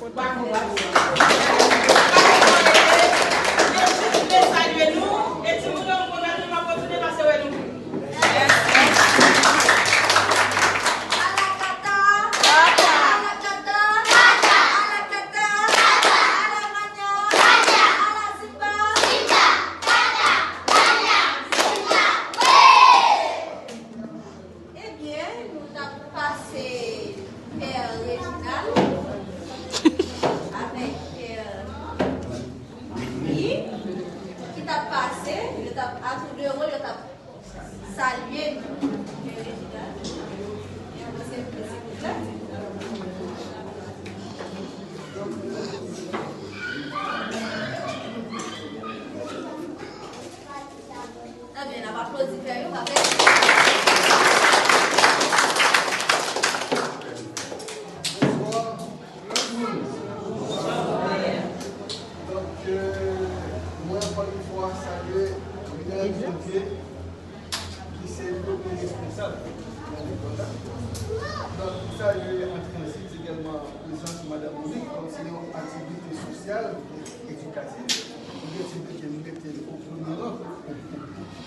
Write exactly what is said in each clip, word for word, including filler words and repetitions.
Mesye, nou vle salye nou, e timoun yo, nou pwomèt nou pap retounen pase wè nou. Ebyen, nou t ap pase Pè Reginald avèk Pè Guy ki t ap pase, yo t ap, atoudewon, yo t ap salye nou. Pè Reginald, e anvan se, se pou la. Ebyen, n ap aplodi Pè yo, pa vre? Bonswa, tout moun. Donk, euh, mwen, ankò yon fwa, salye Minerve Janvier, ki se premye responsab nan lekòl la. Donk, m salye an transit egalman prezans Madanm Monique, kòm se yon aktivite sosyal, edikatif. Objektif de ke nou mete l o premye ran.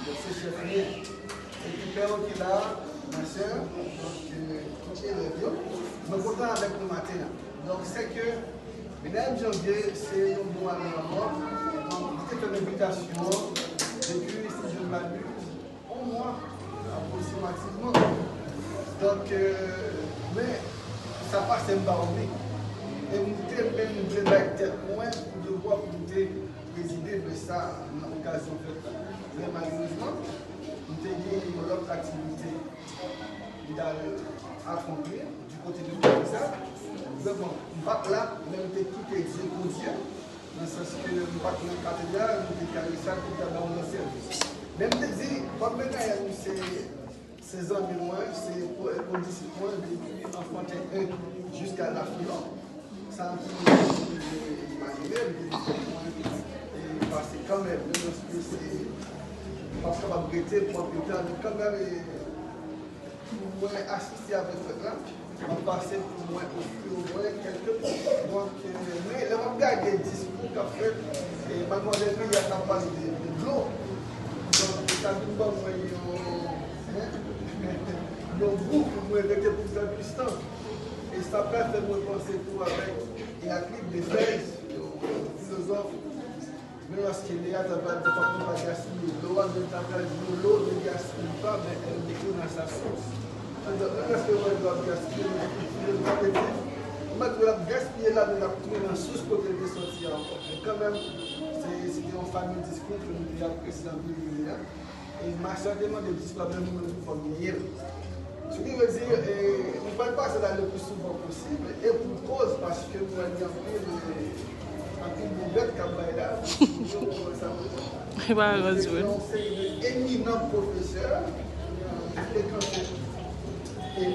Donk, se chèf li ye. Epi Pè yo ki la, ma sè, donk, euh, tout elèv yo. Mwen kontan avèk nou maten an. Donk, se ke Minerve Janvier, se yon bon ami an mwen. Donk, li te fè m envitasyon an depi, si je ne m'abuse, yon mwa, apwoksimativman. Donk, euh, men, sa pase m pa oubli. E m te menm vle bay tèt mwen pou devwa pou m te prezide, men sa, nan okazyon fèt la. Men malerezman, m te gen yon lòt aktivite m t al akonpli di kote de Pè Lisa. Men bon, m pa t la, men m te kite Dye pou Dye. Nan sans ke m pa t nan katedral, m te kare sa ki ta ba m nan sèvis. Men m te di, kòm Benayèl se, se zanmi mwen, se ko-, kondisip mwen depi anfanten en jiska lafilon. Sa m te imajine, m te di tèt mwen, e pase kanmenm, menm lòske se, m p ap kapab rete pran pita, men kanmenm, e, pou mwen asiste avèk frè la, m ap pase pou mwen ofri omwen kèlke pwen. Donk, euh, men lè m ap gade diskou k ap fèt, e madmwazèl Miriam t ap pale de, de dlo. Donk, sa vin ban mwen yon, yon gou pou mwen rete pou m fè plis tan. E sa pral fè mwen panse tou avèk Heraclite de Fèz, yon filozòf. Men lòske Lea ta pral di fòk nou pa gaspiye dlo a, men ta pral di dlo ne gaspille pas, mais elle détourne à sa source. Donk, men lòske mwen di w ap gaspiye, men sa vle di, mwen di w ap gaspiye la, men l ap tounen nan sous kote l te sòti a ankò. Men kanmenm, se, se te yon fameux diskou ke nou te apresye anpil, Lea. E ma sè te mande m si se pa menm mwen menm ki fò m genyen l. Sa ki vle di, e, nou pral pase la le pli souvan posib, e pou koz, paske nou wè gen anpil, e, anpil bon bèt k ap bay la, yo, sa vle di. E pa rans vre. Yon seri de eminan pwofesè, e, ki frekante, e,